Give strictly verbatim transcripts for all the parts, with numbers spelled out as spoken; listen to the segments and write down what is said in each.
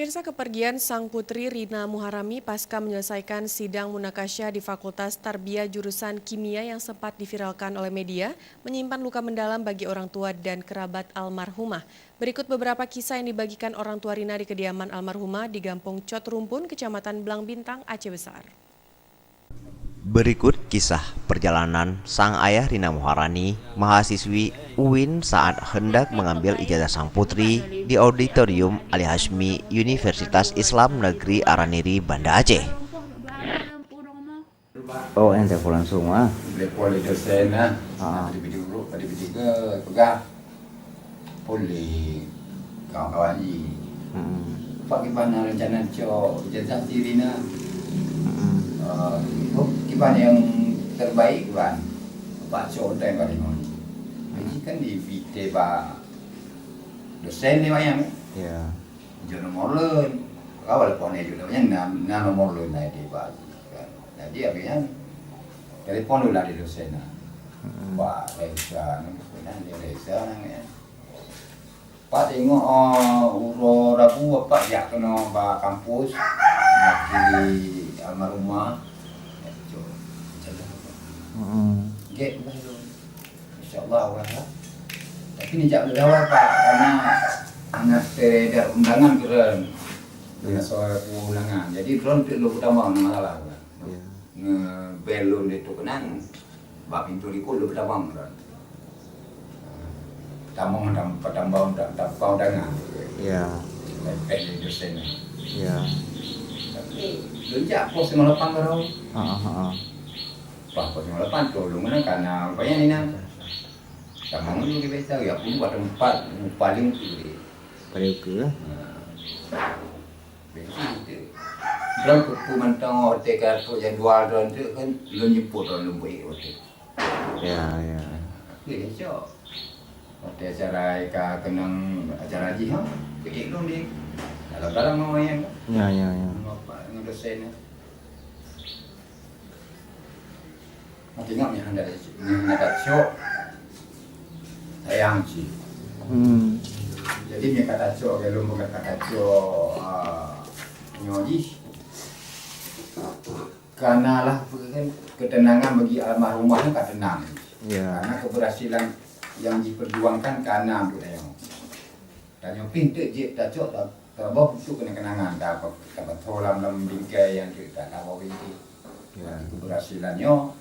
Pemirsa, kepergian Sang Putri Rina Muharami pasca menyelesaikan sidang munakasyah di Fakultas Tarbiyah jurusan Kimia yang sempat diviralkan oleh media menyimpan luka mendalam bagi orang tua dan kerabat almarhumah. Berikut beberapa kisah yang dibagikan orang tua Rina di kediaman almarhumah di Gampong Cot Rumpun, Kecamatan Blang Bintang, Aceh Besar. Berikut kisah perjalanan sang ayah Rina Muharani, mahasiswi uin, saat hendak mengambil ijazah sang putri di Auditorium Ali Hasyimi Universitas Islam Negeri Araniri, Banda Aceh. Oh, yang telepon langsung ah. Telepon di dosen lah. Ah. Tadi video group, tadi video ke pegang. Boleh kawan-kawan ni. Hmm. Pak kiban rencana cok ijazah diri na. Hmm. Uh, kiban yang terbaik kiban. Pak cok utai balik ni. Jadi kan di Vite ba dosen ni wayang. Ya. Jok nomor lain. Kau walaupun dia juga punya enam, enam nomor lain naik di bawah. Jadi akhirnya telepon dulu lah di dosen lah. Hmm. Pak Raisa ni, sebenarnya dia Raisa namanya. Pak tengok, oh, uroe Rabu Pak jak kena ba kampus, di almarhumah. Ya, cok. Jalan. Hmm. Gek lah tu. Insya Allah awal lah. Tapi ni jak lewat Pak, karena anak sekedar undangan keren. Ya. Dengan soal undangan. Jadi keren tu lu pertama nama salah. Ya. Nge-, belum dia tu kenang. Bak pintu likot lu pertama keren. Tamong dan patambang dan tapau dangan. Ya. Lepek di dosen. Ya. Tapi lunjak pos lima lapan baru. Ha, ha, ha. Pas pos lima lapan tolong mana karena banyak ni nah. Tamong dulu di biasa ya pun buat tempat paling kiri. Paling ke? Nah. Benci tu. Drone kuku mantong hotel ke atur jadual drone tu kan lun jemput drone lun buat hotel. Ya, ya. Okey, cok. Hotel acara ka kenang acara haji ha. Pergi lun di dalam-dalam mau yang. Ya, ya, ya. Apa dengan dosen ni? Mati ngam yang hendak hendak cok. Sayang cik. Hmm. Jadi ni kata cok kalau bukan kata cok ah, nyoji. Karena lah kan ketenangan bagi almarhumah ni ka tenang. Ya. Karena keberhasilan yang diperjuangkan karena untuk dia. Tanyoe pih teuk jeuet tacok ta-, taboh untuk keuneuk keunangan, ta-, tabato lam, lam bingkai nyang jeuet ka taboh bingkai. Ya. Keberhasilan nyoe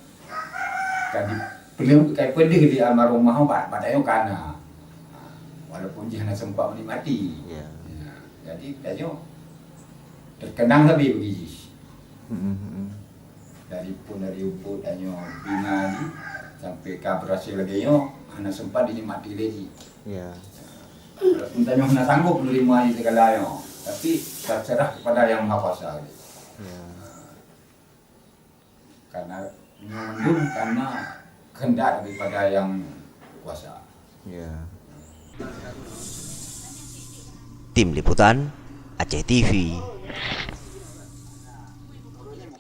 ka dipeuleueh, ka dipeudeuh di almarhumah bak, bak tanyoe ka na. Walaupun jih hana sempat menikmati. Ya. Ya. Jadi tanyoe terkenang sabe bagi jih. Mm-mm. Dari pun dari ubit tanyoe bina jih sampai ka berhasil lagèe nyoe hana sempat dinikmati lé jih. Ya. Walaupun tanyoe hana sanggup menerima jih segala nyoe, tapi terserah kepada Yang Maha Kuasa. Ya. Karena nyoe mandum karena kehendak daripada Yang Kuasa. Ya. Tim Liputan, Aceh T V.